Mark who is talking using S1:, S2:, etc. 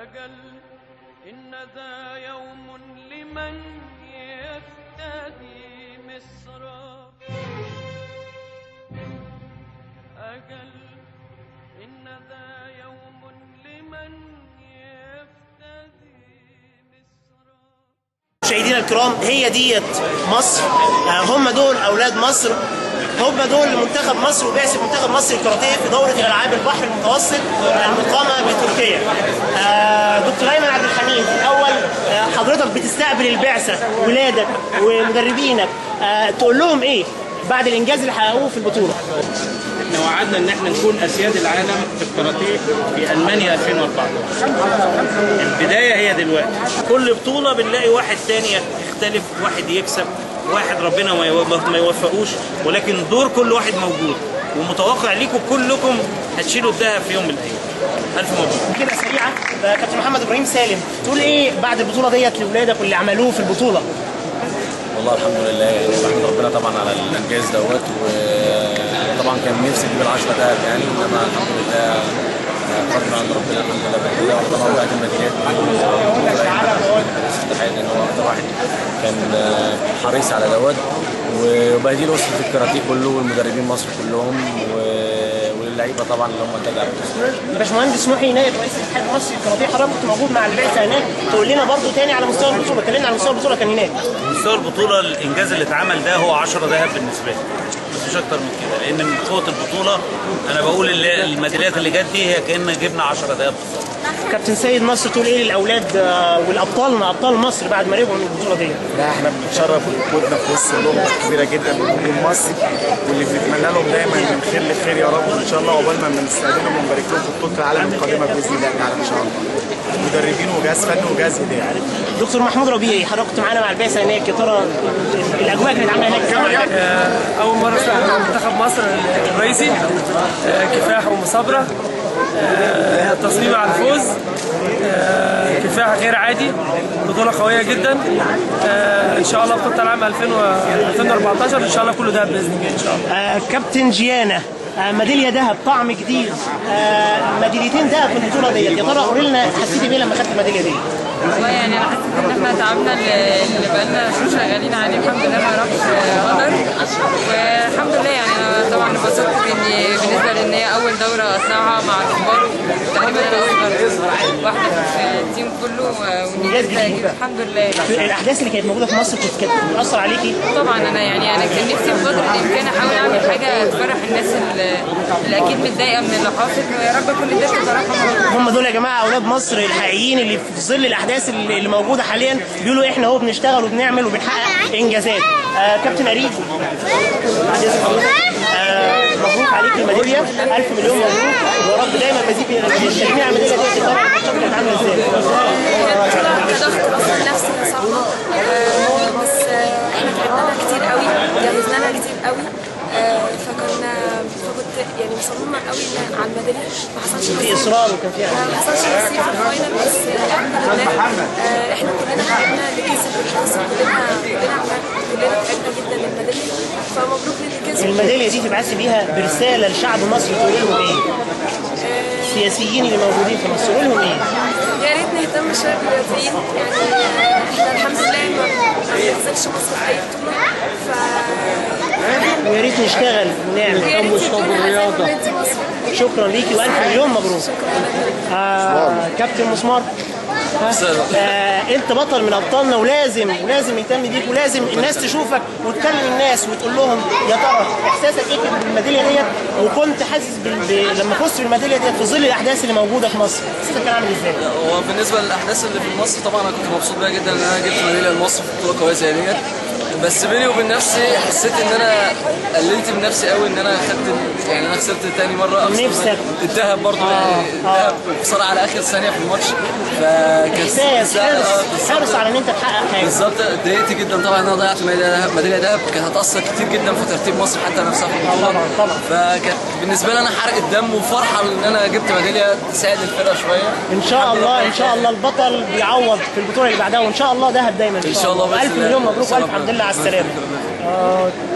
S1: أجل إن ذا يوم لمن يفتدي مصر. أجل إن ذا يوم لمن يفتدي مصر.
S2: مشاهدينا الكرام، هي ديت مصر، هم دول اولاد مصر، هم دول منتخب مصر وبعثة منتخب مصر الكاراتيه في دورة الالعاب البحر المتوسط المقامة بتركيا. دكتور ايمن عبد الحميد، الاول حضرتك بتستقبل البعثة، ولادك ومدربينك، تقول لهم ايه بعد الانجاز اللي حققوه في البطولة؟
S3: احنا وعدنا ان احنا نكون اسياد العالم في الكاراتيه في المانيا 2014. البداية هي دلوقتي. كل بطوله بنلاقي واحد تاني يختلف، واحد يكسب، واحد ربنا ما يوفقوش، ولكن دور كل واحد موجود، ومتوقع ليكم كلكم هتشيلوا الذهب في يوم من الايام. الف مبروك.
S2: كده سريعة، كابتن محمد ابراهيم سالم، تقول ايه بعد البطولة ديت لاولادك واللي عملوه في البطولة؟
S4: والله الحمد لله، يعني بحمد ربنا طبعا على الانجاز دوت، وطبعا كان نفسي اجيب ال10 دهب يعني، انما الحمد لله قدر عند ربنا الحمد لله بالله. وطبعا بعد الميداليات الاتحاد ان هو اكتر واحد كان حريص على دوت، وبهدي اسره الكاراتيه كله والمدربين مصر كلهم وللعيبه طبعا اللي هم تابعوا.
S2: باشمهندس محي نائب رئيس الاتحاد المصري للكاراتيه، حضرتك كنت موجود مع البعثة هناك، تقول لنا برضو تاني على مستوى البطولة، كلمنا على مستوى البطولة كان هناك.
S3: مستوى البطولة الانجاز اللي اتعمل ده هو 10 ذهب بالنسبة لي، بس مش اكتر من كده، لان من قوة البطولة انا بقول الميداليات اللي جت دي هي كأن جبنا 10 ذهب بالظبط.
S2: كابتن سيد نصر، تقول ايه للاولاد والابطالنا ابطال مصر بعد ما رجعوا من البطولة دي؟
S5: لا احنا بنتشرف بوجودنا في وسط لقمة كبيرة جدا من نجوم مصر، واللي بنتمنى لهم دايما من خير لخير يا رب، وان شاء الله عقبال ما بنستقبلهم ونبارك لهم في بطوله العالم القادمة باذن الله تعالى ان شاء الله. مدربين وجهاز فني وجهاز اداري.
S2: دكتور محمود ربيعي، حضرتك كنت معانا مع البعثة هناك، يا ترى الاجواء كانت عامله هناك؟
S6: اول مرة استقبل منتخب مصر الرئيسي، كفاح ومثابره، تصميم على الفوز، كفاح غير عادي، بطولة قوية جدا. ان شاء الله بطولة العام 2014 ان شاء الله كله دهب باذن الله ان شاء الله.
S2: كابتن جيانا، ميدالية ذهب، طعم جديد، ميداليتين ذهب في البطولة ديت، يا ترى قولي لنا حسيتي بايه لما خدت الميدالية دي؟
S7: والله يعني انا حسيت ان احنا تعبنا اللي بقالنا شهور شغالين عليه، الحمد لله ما راحش قدر، والحمد لله. يعني انا طبعا اتبسطت باني بالنسبة لان هي اول دوره اطلعها مع الكبار، تقريبا انا اصغر واحدة في ال team كله، واني الحمد لله.
S2: الاحداث اللي كانت موجودة في مصر كانت بتاثر عليكي؟
S7: طبعا انا يعني انا كان نفسي بقدر الامكان احاول اعمل حاجة تفرح الناس اللي اكيد متضايقة من اللي حاصل، ويا رب كل ده تفرحهم.
S2: هم دول يا جماعة اولاد مصر الحقيقيين اللي في ظل الاحداث اللي موجودة حاليا بيقولوا احنا اهو بنشتغل وبنعمل وبنحقق انجازات. كابتن اريج، مبروك عليك الميداليه، الف مليون مبروك، ويا رب دايما مزيد من التجميع على الميداليه دي. طبعا الماتشات كانت عامله ازاي؟
S8: ضغط اصلا نفسي كان صعبة، بس احنا تعبنا لها كتير قوي، جهزنا لها كتير قوي، فكنت يعني مصممه قوي على الميداليه، ما حصلش
S2: في اصرار وكان في
S8: ما حصلش نصيب في ال final، بس الحمد لله احنا كلنا تعبنا، اللي كسب واللي خسر كلنا تعبنا جدا للميداليه، فمبروك للي كسب.
S2: الميداليه دي تبعثي بيها برسالة لشعب مصر، تقول لهم ايه؟ السياسيين اللي موجودين في مصر تقول لهم ايه؟
S8: يا ريت نهتم شوية بالرياضيين، يعني احنا الحمد لله ما بننزلش مصر في اي بطوله،
S2: ويا ريت نشتغل ونعمل. شكرا ليكي والف مليون مبروك. كابتن مسمار، انت بطل من ابطالنا، ولازم نهتم بيك، ولازم الناس تشوفك وتكلم الناس وتقول لهم يا ترى احساسك ايه بالميداليه ديت، وكنت حاسس لما فزت بالميداليه ديت في ظل الاحداث اللي موجودة في مصر، احساسك كان عامل ازاي؟
S9: هو بالنسبة للاحداث اللي في مصر طبعا انا كنت مبسوط بيها جدا ان انا جبت ميدالية لمصر في بطوله قوية زي ديت، بس بيني وبين نفسي حسيت ان انا قللت من نفسي قوي، ان انا خدت يعني انا خسرت تاني مرة
S2: نفسك
S9: الذهب برضه، الذهب خسارة على اخر ثانية في الماتش، فكان
S2: حرص على ان انت تحقق حاجة.
S9: بالظبط، اتضايقت جدا طبعا ان انا ضيعت ميدالية ذهب، كانت هتاثر كتير جدا في ترتيب مصر حتى نفسها في البطولة.
S2: طبعا
S9: فكانت بالنسبة لي انا حرقه دم وفرحه ان انا جبت ميدالية تساعد الفرقة شوية.
S2: ان شاء الله ان شاء الله البطل بيعوض في البطولة اللي بعدها، وان شاء الله ذهب دايما
S9: ان شاء الله.
S2: الف مليون مبروك والف الحمد لله على السلامة.